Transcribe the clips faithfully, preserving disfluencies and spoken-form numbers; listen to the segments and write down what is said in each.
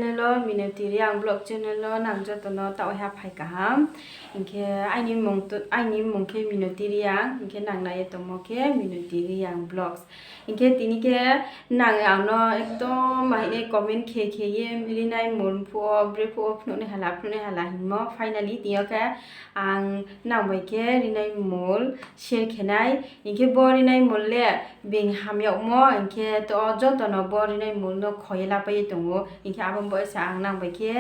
Channel o Minoti Reang Vlog channel o nang joto no taoh ha phai kaham. Hing khe aini mmung khe Minoti Reang, hing khe nang nai ye tongmo khe Minoti Reang Vlogs. Hing khe tini khe nang ang no ekdom ma hing ye comment khe khe ye Rinai Mol phuh wo, bre phuh wo phnuh nai hala, phnuh nai hala hingmo. Finally tini yo khe ang nang bai khe Rinai Mol share khe nai. Hing khe bo Rinai Mol le being ham yagmo, hing khe to joto no bo Rinai Mol no kho ye lapai ye tong ou. Hing khe abo bo se ang nang bai khe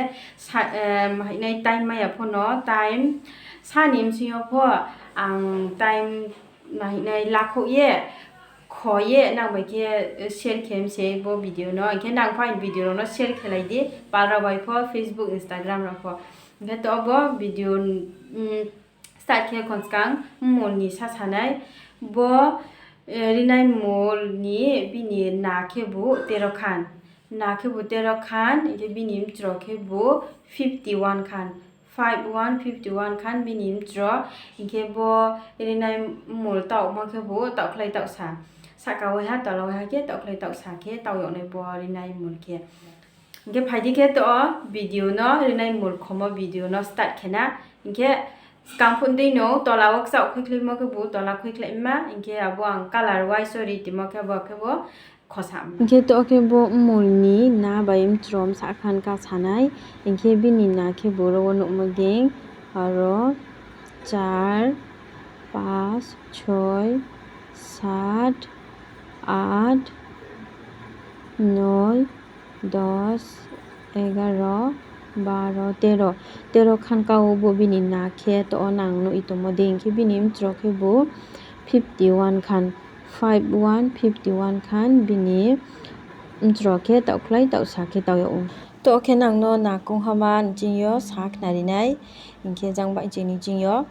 ma hing nai time mai ya pho no, time sa ni bsing yo pho ang time ma hing nai lakhouh ye kho ye nang bai khe share khe mi se bo video no. Hing khe nang pho aini video rao no share khe lai di, pal rao bai pho, Facebook, Instagram rao pho. Hing khe to bo video start khe khonskang mmol ni sa sa nai. Bo Rinai Mol ni bini na khebu tero khan. Na khebu tero khan, hing khe bini mchro khebu fifty one khan. Five one, fifty one khan bini mchro. Hing khe bo Rinai Mol taohmo khebu taohkhlai taohsa. Sahka waiha, tola waiha khe taohkhlai taohsa khe taoh yag nai bo Rinai Mol khe. Hing khe phai di khe to video no, Rinai Mol khomo video no start khe na. Hing khe skang phun dei no tola wo kchaoh khuikhlaimo khebu tola khuikhlai ma, hing khe abo ang color wise o ri timo khe bo khebu khosa. Hing khe to khe bo mmol ni na bai mchro bsa khan ka sa nai, hing khe bini na khebu ro wo nuhmo dei, aro char, pas, choi, sat, at, noi, dos, egaro, baro, tero. Tero khan ka wo bo bini na khe to o nang nuh ye tongmo dei, hing khe bini mchro khebu fifty one khan, five one, fifty one khan bini mchro khe taohkhlai taohsa khe taoh yag ou. To khe nang no na kongha ma nching yo sa khnari nai, hing khe jang bai chini ching yo.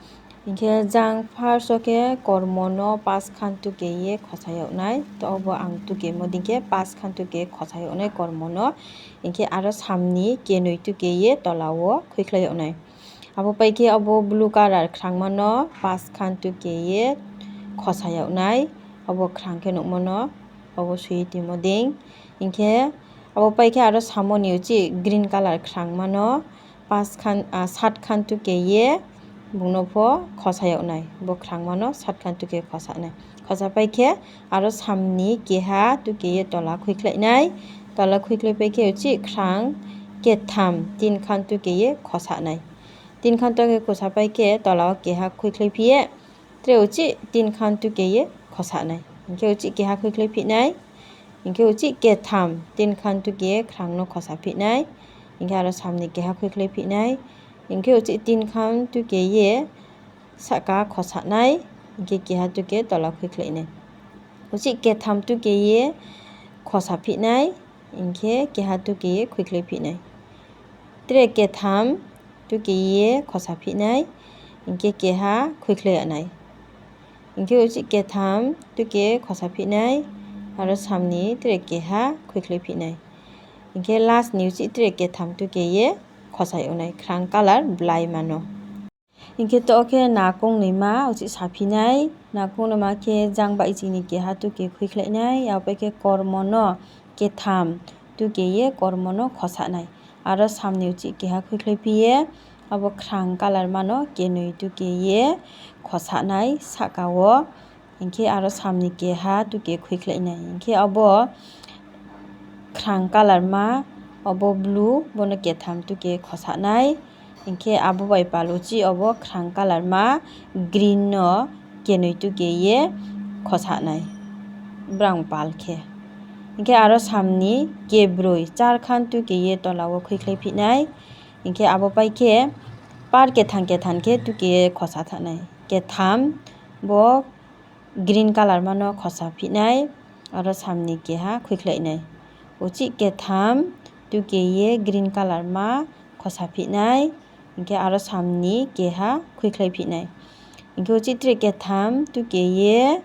Hing khe jang first o khe kormo no pas khan tuke ye khosa yag nai. To obo ang tukemo dei khe pas khan tuke khosa yag nai kormo no. Hing khe aro sam ni kenoi tuke ye tola wo khuikhlai yag nai. Abo pai khe abo blue color khrangma no pas khan tuke ye khosa yag nai. Abo khrang khe nuhmo no, abo soi ye timo dei. Hing khe abo pai khe aro samo ni uchih green color khrangma no pas khan, sat khan tuke ye bung no pho khosa yag nai. Bo khrangma no sat khan tuke khosa nai. Khosa pai khe aro sam ni keha tuke ye tola khuikhlai nai. Tola khuikhlai pai khe uchih khrang ketham tin khan tuke ye khosa nai. Tin khan tuke khosa pai khe tola wo keha khuikhlai phi ye tre uchih tin khan tuke ye khosa nai. Hing khe uchih keha khuikhlai phi nai. Hing khe uchih ketham tin khan tuke ye khrang no khosa phi nai. Hing khe aro sam ni keha khuikhlai phi nai. Hing khe uchih tin khan tuke ye sahka khosa nai. Hing khe keha tuke tola khuikhlai nai. Uchih ketham tuke ye khosa phi nai. Hing khe keha tuke ye khuikhlai phi nai. Tre ketham tuke ye khosa phi nai. Hing khe keha khuikhlai yag nai. Hing khe uchih ketham tuke khosa phi nai. Aro sam ni tre keha khuikhlai phi nai. Hing khe last ni uchih tre ketham tuke ye khosa yag nai khrang color blaima no. Hing khe to khe na kongnoima uchih saphi nai. Na kongnoima khe jang bai chini keha tuke khuikhlai nai, abo pai khe kormo no ketham tuke ye kormo no khosa nai. Aro sam ni uchih keha khuikhlai phi ye, abo khrang color ma no kenoi tuke ye khosa nai sahka wo. Hing khe aro sam ni keha tuke khuikhlai nai. Hing khe abo khrang color ma, abo blue, bo no ketham tuke khosa nai. Hing khe abo bai pal uchih abo khrang color ma green no kenoi tuke ye khosa nai, brang pal khe. Hing khe aro sam ni kebroi char khan tuke ye tola wo khuikhlai phi nai. Hing khe abo pai khe par ketham ketham khe tuke ye khosa thanng nai. Ketham bo green color ma no khosa phi nai, aro sam ni keha khuikhlai nai. Uchih ketham tuke ye green color ma khosa phi nai, hing khe aro sam ni keha khuikhlai phi nai. Hing khe uchih tre ketham tuke ye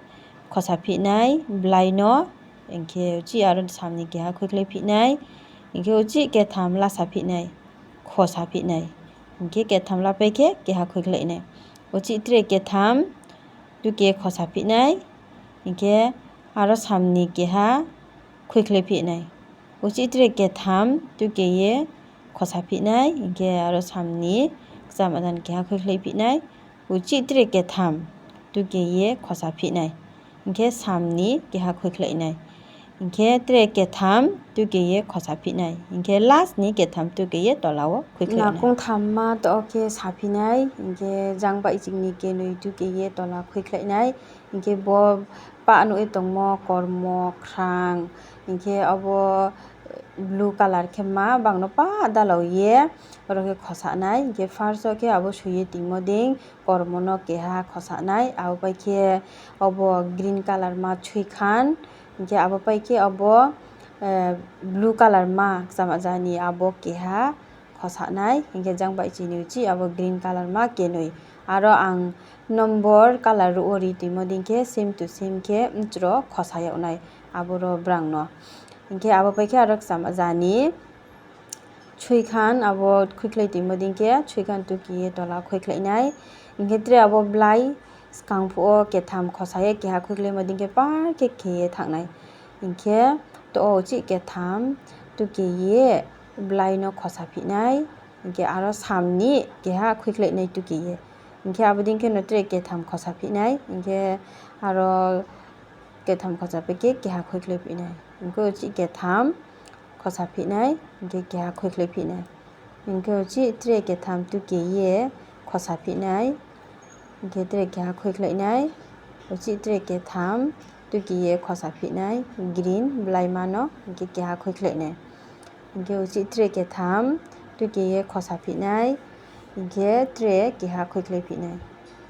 khosa phi nai, blai no, hing khe uchih aro sam ni keha khuikhlai phi nai, hing khe uchih ketham lasa phi nai, khosa phi nai, hing khe ketham lapai khe keha khuikhlai nai. Uchih tre ketham tuke khosa phi nai, hing khe aro sam ni keha khuikhlai phi nai. Uchih tre ketham tuke ye khosa phih nai, hing khe aro sam ni kcham ajan keha khuikhlai phih nai. Uchih tre ketham tuke ye khosa phih nai, hing khe sam ni keha khuikhlai nai. Hing khe tre ketham tuke ye khosa phih nai, hing khe last ni ketham tuke ye tola wo khuikhlai nai. Nakong thamma to khe saphi nai, hing khe jang baihching ni kenoi tuke ye tola khuikhlai nai. Hing khe bo pah nuh ye tongmo kormo, khrang, hing khe abo blue colour khe ma bang no pah dalao ye oro khe khosa nai. Hing khe first wo khe abo soi ye tongmo dei kormo no keha khosa nai, abo pai khe abo green colour ma chuikhan, hing khe abo pai khe abo blue colour ma kcham aja ni abo keha khosa nai, hing khe jang baihching ni uchih abo green colour ma kenoi. Aro ang number colour ruh wo ri tongmo dei khe same to same khe mchro khosa yag nai aboro brang no. Hing khe abo pai khe aro kcham aja ni chuikhan abo khuikhlai tongmo dei khe chuikhan tuke ye tola khuikhlai nai. Hing khe tre abo blai skang phuh wo ketham khosa ye keha khuikhlaimo dei khe par khe khe ye thanng nai. Hing khe to uchih ketham tuke ye blai no khosa phih nai. Hing khe aro sam ni keha khuikhlai nai tuke ye. Hing khe abo dei khe no tre ketham khosa phih nai. Hing khe aro ketham khosa pai khe keha khuikhlai phih nai. Hing khe uchih ketham khosa phih nai, hing khe keha khuikhlai phih nai. Hing khe uchih tre ketham tuke ye khosa phih nai, hing khe tre keha khuikhlai nai. Uchih tre ketham tuke ye khosa phih nai, green bláima no hing khe keha khuikhlai nai. Hing khe uchih tre ketham tuke ye khosa phih nai, hing khe tre keha khuikhlai phih nai.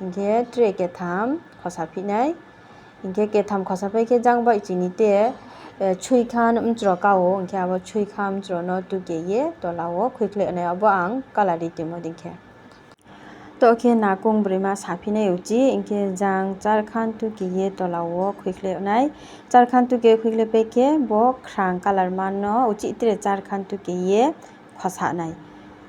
Hing khe tre ketham khosa phih nai. Hing khe ketham khosa pai khe jang baihching ni te, eh, chuikhan mchro ka ou, hing khe abo chuikhan mchro no tuke ye tola wo khuikhlai nai, abo ang colour ri tongmo dei khe. To khe nakong broima saphi nai uchih, hing khe jang charkhan tuke ye tola wo khuikhlai nai. Charkhan tuke khuikhlai pai khe bo khrang colour ma no uchih tre charkhan tuke ye khosa nai.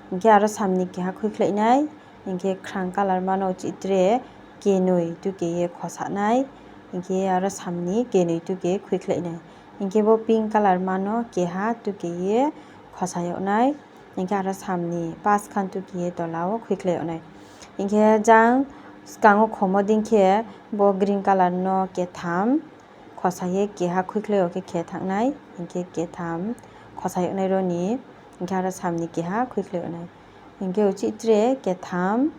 Hing khe aro sam ni keha khuikhlai nai. Hing khe khrang colour ma no uchih tre kenoi tuke ye khosa nai. Hing khe aro sam ni kenoi tuke khuikhlai nai. Hing khe bo pink colour ma no keha tuke ye khosa yag nai. Hing khe aro sam ni paskhan tuke ye tola wo khuikhlai yag nai. Hing khe jang skang wo khomo dei khe bo green colour no ketham khosa ye keha khuikhlai yo khe khe thanng nai. Hing khe ketham khosa yag nai ro ni, hing khe aro sam ni keha khuikhlai yag nai. Hing khe uchih tre ketham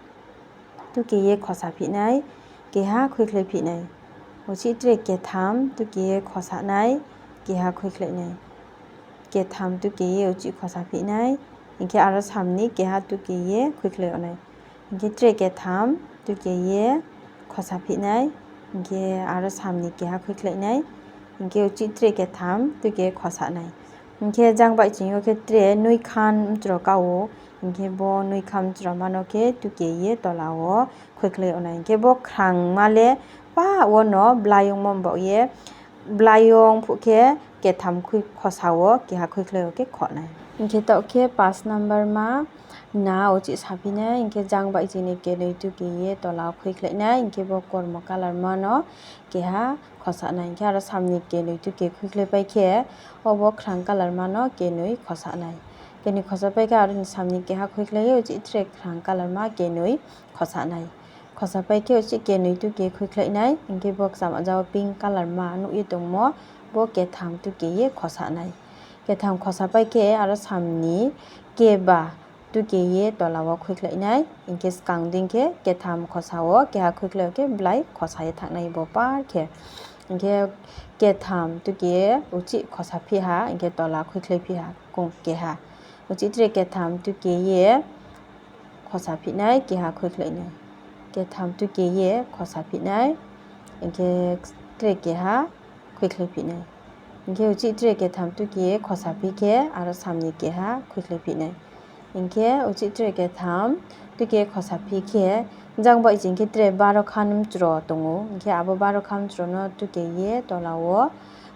tuke ye khosa phih nai, keha khuikhlai phih nai. Uchih tre ketham tuke ye khosa nai, keha khuikhlai nai. Ketham tuke ye uchih khosa phih nai, hing khe aro sam ni keha tuke ye khuikhlai yag nai. Hing khe tre ketham tuke ye khosa phih nai, hing khe aro sam ni keha khuikhlai nai. Hing khe uchih tre ketham tuke khosa nai. Hing khe jang baihching yo khe tre noikhan mchro ka ou, hing khe bo noikhan mchroma no khe tuke ye tola wo khuikhlai yag nai. Hing khe bo khrangma le pah wo no blai ongmo baoh ye, blai ong phuh khe ketham khui khosa wo keha khuikhlai yo khe khoh nai. Hing khe taoh khe paanch number ma na uchih saphi nai, hing khe jang baihching ni kenoi tuke ye tola wo khuikhlai nai, hing khe bo kormo colour ma no keha khosa nai, hing khe aro sam ni kenoi tuke khuikhlai pai khe, obo khrang colour ma no kenoi khosa nai. Kenoi khosa pai khe aro ni sam ni keha khuikhlai ye uchih tre khrang colour ma kenoi khosa nai. Khosa pai khe uchih kenoi tuke khuikhlai nai, hing khe bo kcham aja wo pink colour ma nuh ye tongmo, bo ketham tuke ye khosa nai. Ketham khosa pai khe aro sam ni keba tuke ye tola wo khuikhlai nai, hing khe skang dei khe ketham khosa wo keha khuikhlai yo khe blai khosa ye thanng nai bo par khe. Hing khe ketham tuke ye uchih khosa phi ha, hing khe tola khuikhlai phi ha, kong keha. Uchih tre ketham tuke ye khosa phi nai, keha khuikhlai nai. Ketham tuke ye khosa phi nai, hing khe tre keha khuikhlai phi nai. Hing khe uchih tre ketham tuke ye khosa phi khe aro sam ni keha khuikhlai phi nai. Hing khe uchih tre ketham tuke khosa phi khe, jang baihching khe tre baro khan mchro tong ou, hing khe abo baro khan mchro no tuke ye tola wo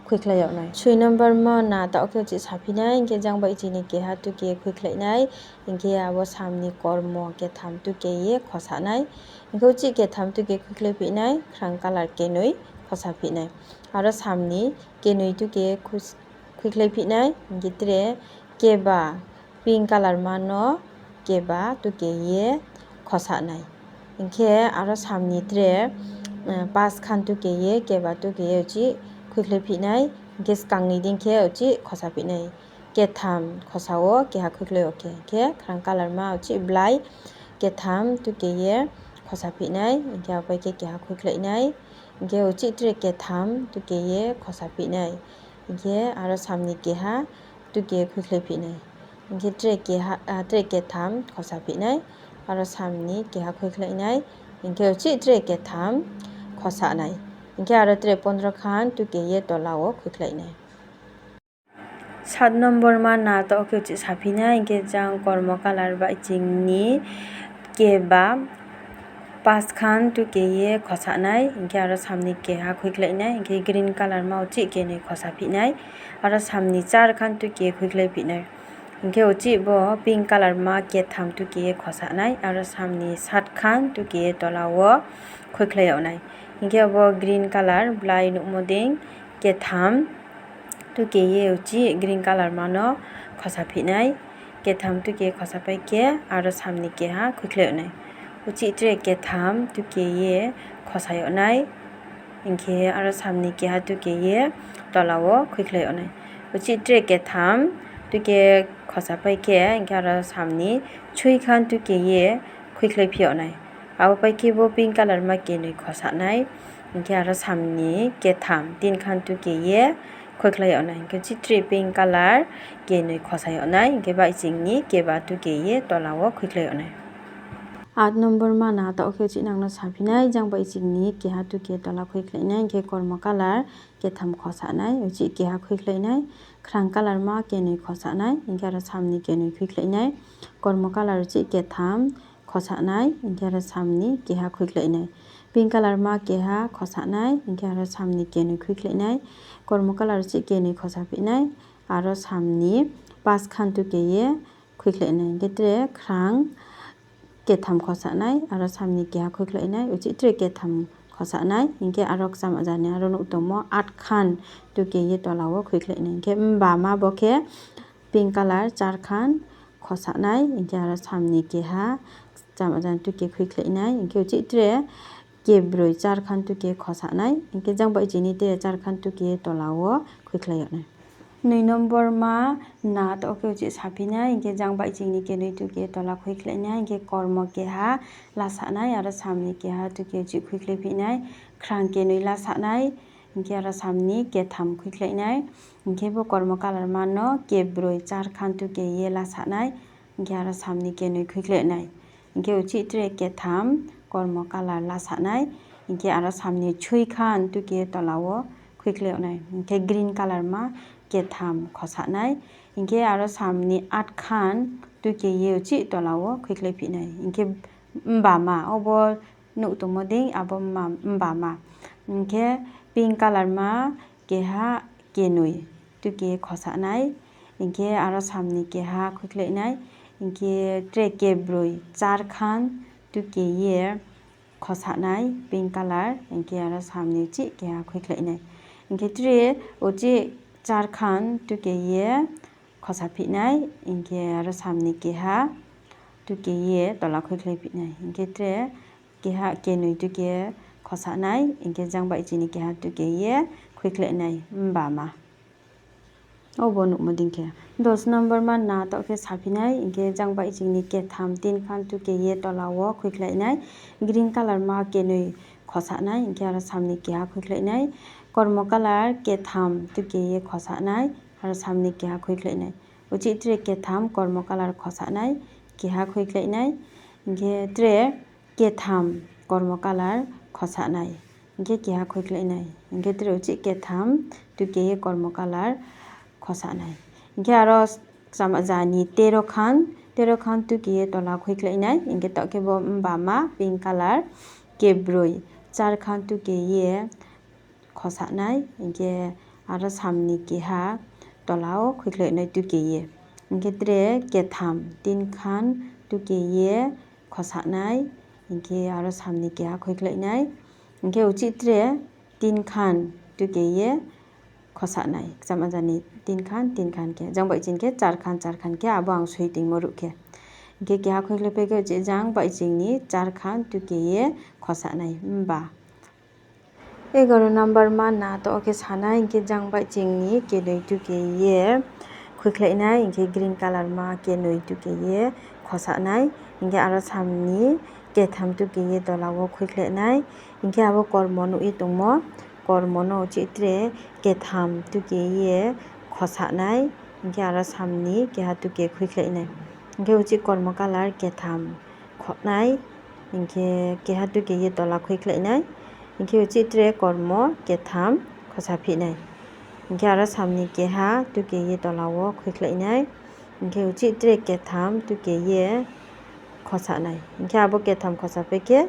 khuikhlai yag nai. Soi number ma na taoh khe uchih saphi nai, hing khe jang baihching ni keha tuke khuikhlai nai, hing khe abo sam ni kormo ketham tuke ye khosa nai. Hing khe uchih ketham tuke khuikhlai phi nai, khrang colour kenoi khosa phi nai. Aro sam ni kenoi tuke khus-, khuikhlai phi nai, hing khe tre keba pink colour ma no keba tuke ye khosa nai. Hing khe aro sam ni tre, eh, paskhan tuke ye keba tuke ye uchih khuikhlai phi nai, hing khe skang ni dei khe uchih khosa phi nai. Ketham khosa wo keha khuikhlai yo khe, hing khe khrang colour ma uchih blai ketham tuke ye khosa phi nai, hing khe abo pai khe keha khuikhlai nai, hing khe uchih tre ketham tuke ye khosa phi nai, hing khe aro sam ni keha tuke ye khuikhlai phi nai. Hing khe tre keha, ah, tre ketham khosa phi nai, aro sam ni keha khuikhlai nai, hing khe uchih tre ketham khosa nai. Hing khe aro tre pondro khan tuke ye tola wo khuikhlai nai. Sat number ma na taoh khe uchih saphi nai, hing khe jang kormo colour bai ching ni keba paskhan tuke ye khosa nai, hing khe aro sam ni keha khuikhlai nai, hing khe green colour ma uchih kenoi khosa phi nai, aro sam ni char khan tuke ye khuikhlai phi nai. Hing khe uchih bo pink colour ma ketham tuke ye khosa nai, aro sam ni sat khan tuke ye tola wo khuikhlai yag nai. Hing khe abo green colour blai nuhmo dei ketham tuke ye uchih green colour ma no khosa phi nai. Ketham tuke khosa pai khe aro sam ni keha khuikhlai yag nai. Uchih tre ketham tuke ye khosa yag nai. Hing khe aro sam ni keha tuke ye tola wo khuikhlai yag nai. Uchih tre ketham tuke khosa pai khe, hing khe aro sam ni sui khan tuke ye khuikhlai phi yag nai. Abo pai khe bo pink colour ma kenoi khosa nai, hing khe aro sam ni ketham tin khan tuke ye khuikhlai yag nai. Hing khe uchih tre pink colour kenoi khosa yag nai, hing khe bai ching ni keba tuke ye tola wo khuikhlai yag nai. Aat number ma na taoh khe uchih nang no saphi nai, jang bai ching ni keha tuke tola khuikhlai nai, hing khe kormo colour ketham khosa nai, uchih keha khuikhlai nai, khrang colour ma kenoi khosa nai, hing khe aro sam ni kenoi khuikhlai nai, kormo colour uchih ketham khosa nai, hing khe aro sam ni keha khuikhlai nai, pink colour ma keha khosa nai, hing khe aro sam ni kenoi khuikhlai nai, kormo colour uchih kenoi khosa phi nai, aro sam ni paskhan tuke ye khuikhlai nai, hing khe tre khrang ketham khosa nai, aro sam ni keha khuikhlai nai, uchih tre ketham khosa nai, hing khe aro kcham aja ni aro nuh tongmo aat khan tuke ye tola wo khuikhlai nai, hing khe mba ma bo khe pink colour char khan khosa nai, hing khe aro sam ni keha kcham aja ni tuke khuikhlai nai, hing khe uchih tre kebroi char khan tuke khosa nai, hing khe jang bai ching ni tre char khan tuke tola wo khuikhlai yag nai. Noi number ma na taoh khe uchih saphi nai, hing khe jang bai ching ni kenoi tuke tola khuikhlai nai, hing khe kormo keha lasa nai, aro sam ni keha tuke uchih khuikhlai phi nai, khrang kenoi lasa nai, hing khe aro sam ni ketham khuikhlai nai, hing khe bo kormo colour ma no kebroi char khan tuke ye lasa nai, hing khe aro sam ni kenoi khuikhlai nai, hing khe uchih tre ketham kormo colour lasa nai, hing khe aro sam ni sui khan tuke tola wo khuikhlai yag nai, hing khe green colour ma ketham khosa nai, hing khe aro sam ni aat khan tuke ye uchih tola wo khuikhlai phi nai, hing khe mba ma, obo nuh tongmo dei abo mba ma, hing khe pink colour ma keha kenoi tuke khosa nai, hing khe aro sam ni keha khuikhlai nai, hing khe tre kebroi char khan tuke ye khosa nai pink colour, hing khe aro sam ni uchih keha khuikhlai nai, hing khe tre uchih char khan tuke ye khosa phi nai, hing khe aro sam ni keha tuke ye tola khuikhlai phi nai, hing khe tre keha kenoi tuke khosa nai, hing khe jang bai ching ni keha tuke ye khuikhlai nai mba ma. Obo nuhmo dei khe. Dos number ma na taoh khe saphi nai, hing khe jang bai ching ni ketham tin khan tuke ye tola wo khuikhlai nai, green colour ma kenoi khosa nai, hing khe aro sam ni keha khuikhlai nai, kormo colour ketham tuke ye khosa nai, aro sam ni keha khuikhlai nai, uchih tre ketham kormo colour khosa nai, keha khuikhlai nai, hing khe tre ketham kormo colour khosa nai, hing khe keha khuikhlai nai, hing khe tre uchih ketham tuke ye kormo colour khosa nai, hing khe aro kcham aja ni tero khan, tero khan tuke ye tola khuikhlai nai, hing khe taoh khe bo mba ma pink colour kebroi char khan tuke ye khosa nai, hing khe aro sam ni keha tola wo khuikhlai nai tuke ye, hing khe tre ketham tin khan tuke ye khosa nai, hing khe aro sam ni keha khuikhlai nai, hing khe uchih tre tin khan tuke ye khosa nai. Kcham aja ni tin khan, tin khan khe, jang baihching khe char khan, char khan khe, abo ang soi tongmo ruh khe. Hing khe keha khuikhlai pai khe uchih jang baihching ni char khan tuke ye khosa nai. Himba egaro number ma na to khe sa nai, hing khe jang baihching ni kenoi tuke ye khuikhlai nai, hing khe green colour ma kenoi tuke ye khosa nai, hing khe aro sam ni ketham tuke ye tola wo khuikhlai nai, hing khe abo kormo nuh ye tongmo, kormo no uchih tre ketham tuke ye khosa nai, hing khe aro sam ni keha tuke khuikhlai nai, hing khe uchih kormo colour ketham khoh nai, hing khe keha tuke ye tola khuikhlai nai, hing khe uchih tre kormo ketham khosa phih nai, hing khe aro sam ni keha tuke ye tola wo khuikhlai nai, hing khe uchih tre ketham tuke ye khosa nai. Hing khe abo ketham khosa pai khe,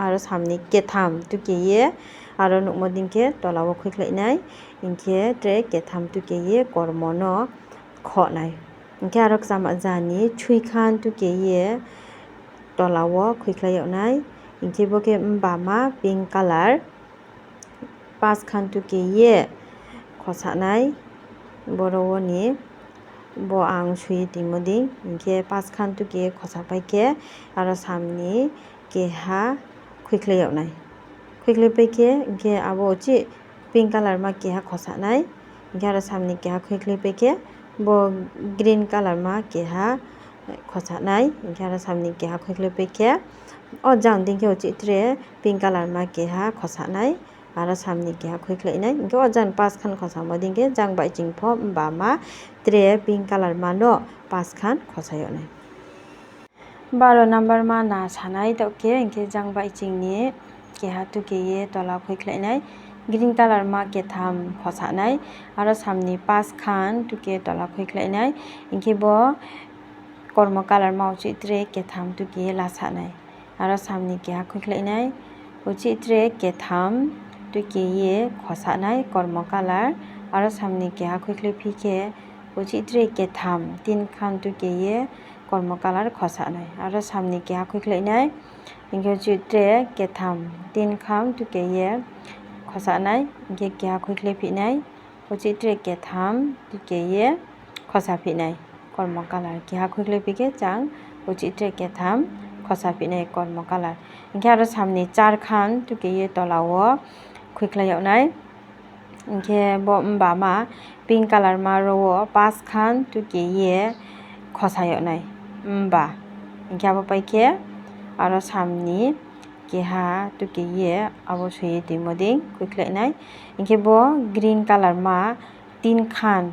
aro sam ni ketham tuke ye aro nuhmo dei khe tola wo khuikhlai nai. Hing khe tre ketham tuke ye kormo no khoh nai. Hing khe aro kcham aja ni soi khan tuke ye tola wo khuikhlai yag nai. Hing khe bo khe mba ma pink colour pas khan tuke ye khosa nai. Boro wo ni bo ang soi ye tongmo dei. Hing khe pas khan tuke ye khosa pai khe aro sam ni keha khuikhlai yag nai. Khuikhlai pai khe, hing khe abo uchih pink colour ma keha khosa nai. Hing khe aro sam ni keha khuikhlai pai khe, bo green colour ma keha khosa nai. Hing khe aro sam ni keha khuikhlai pai khe, o jang dei khe uchih tre pink colour ma keha khosa nai. Aro sam ni keha khuikhlai nai. Hing khe o jang pas khan khosamo dei khe jang baihching pho mba ma tre pink colour ma no pas khan khosa yag nai. Baro number ma na sa nai taoh khe, hing khe jang baihching ni keha tuke ye tola khuikhlai nai. Green colour ma ketham khosa nai. Aro sam ni pas khan tuke tola khuikhlai nai. Hing khe bo kormo colour ma uchih tre ketham tuke ye lasa nai. Aro sam ni keha khuikhlai nai. Uchih tre ketham tuke ye khosa nai kormo colour. Aro sam ni keha khuikhlai phi khe, uchih tre ketham tin khan tuke ye kormo colour khosa nai. Aro sam ni keha khuikhlai nai. Hing khe uchih tre ketham tin khan tuke ye khosa nai. Hing khe keha khuikhlai phih nai. Uchih tre ketham tuke ye khosa phih nai kormo colour. Keha khuikhlai phi khe jang uchih tre ketham khosa phih nai kormo colour. Hing khe aro sam ni char khan tuke ye tola wo khuikhlai yag nai. Hing khe bo mba ma pink colour ma ro wo pas khan tuke ye khosa yag nai. Mba. Hing khe abo pai khe aro sam ni keha tuke ye abo soi ye tongmo dei khuikhlai nai. Hing khe bo green colour ma tin khan,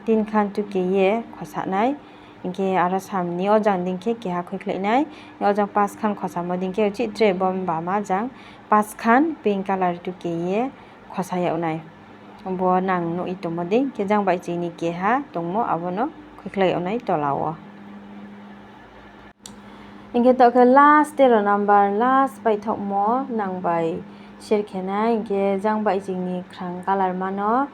tin khan tuke ye khosa nai. Hing khe aro sam ni o jang dei khe keha khuikhlai nai. O jang pas khan khosamo dei khe uchih tre bo mba ma jang pas khan pink colour tuke ye khosa yag nai. Bo nang nuh ye tongmo dei khe jang baihching ni keha tongmo abo no khuikhlai yag nai tola wo. Hing khe taoh khe last tero number, last paithaohmo nang bai share khe nai, hing khe jang baihching ni khrang colour ma no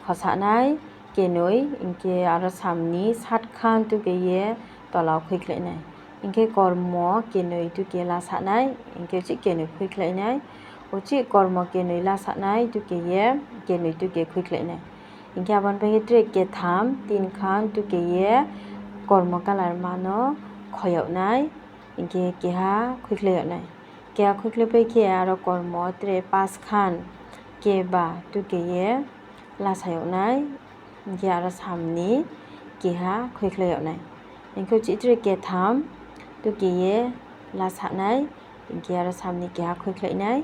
khosa nai kenoi, hing khe aro sam ni sat khan tuke ye tola wo khuikhlai nai. Hing khe kormo kenoi tuke lasa nai, hing khe uchih kenoi khuikhlai nai. Uchih kormo kenoi lasa nai tuke ye kenoi tuke khuikhlai nai. Hing khe abo ni pai khe tre ketham tin khan tuke ye kormo colour ma no khoyag nai. Hing khe keha khuikhlai yag nai. Keha khuikhlai pai khe aro kormo tre pas khan keba tuke ye lasa yag nai. Hing khe aro sam ni keha khuikhlai yag nai. Hing khe uchih tre ketham tuke ye lasa nai. Hing khe aro sam ni keha khuikhlai nai.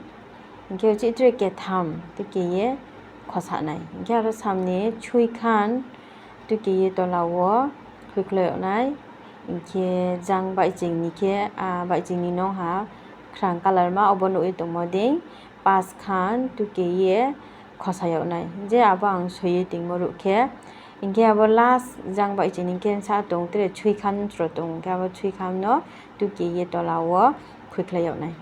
Hing khe uchih tre ketham tuke ye khosa nai. Hing khe aro sam ni soi khan tuke ye tola wo khuikhlai yag nai. Hing khe jang baihching ni khe, a, baihching ni nung ha khrang colour ma obo nuh ye tongmo dei pas khan tuke ye khosa yag nai. Je abo ang soi ye tongmo ruh khe. Hing khe abo last jang baihching ni khe bsa tong tre soi khan mchro tong, hing khe abo soi khan no tuke ye tola wo khuikhlai yag nai.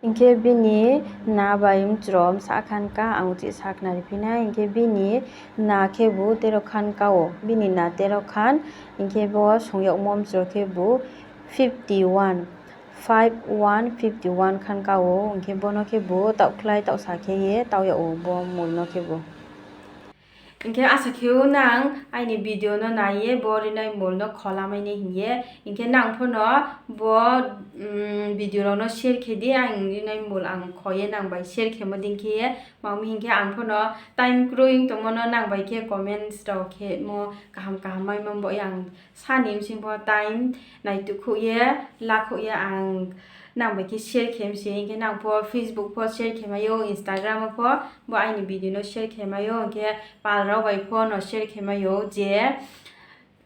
Hing khe bini na bai mchro bsa khan ka ang uchih sakhnari phi nai, hing khe bini na khebu tero khan ka ou, bini na tero khan, hing khe bo song yagmo mchro khebu fifty one, five one, fifty one khan ka ou, hing khe bono khebu taohkhlai taohsa khe ye taoh yag ou bo mul no khebu. Hing khe asa khe ou nang aini video no nai ye bo rinai mol no kholamai nai hing ye. Hing khe nang pho no bo video rao no share khe di, ang rinai mol ang kho ye nang bai share khemo dei khe ye. Ma mi hing khe ang pho no time kroi ong tongmo no nang bai khe comments rao khemo kaham kaham maimo bo ye ang sa ni bsing pho time naitukhouh ye, lakhouh ye ang nang bai khe share khe mi se. Hing khe nang pho Facebook pho share khe mai ou, Instagram wo pho bo aini video no share khe mai ou. Hing khe pal rao bai pho no share khe mai ou je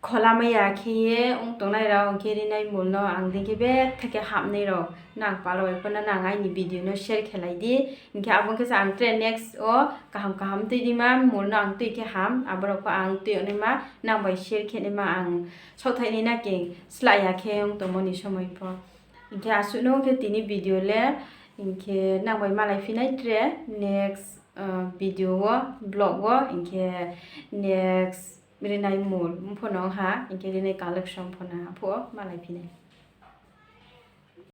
kholamai ya khe ye ong tongnai rao, hing khe rinai mol no ang dei khe betha khe hamnai rao. Nang pal rao bai pho no nang aini video no share khe lai di. Hing khe abo ong khe se ang tre next wo kaham kaham tui dima mol no ang tui khe ham, abo rao pho ang tui yag naima, nang bai share khe naima ang saohthaih nai na khe slah ya khe ong tongmo ni somoi pho. Hing khe asuh no khe tini video le, hing khe nang bai malai phi nai tre next video wo, vlog wo, hing khe next rinai mol pho no ha, hing khe rinai collection pho no ha phuh wo malai phi nai.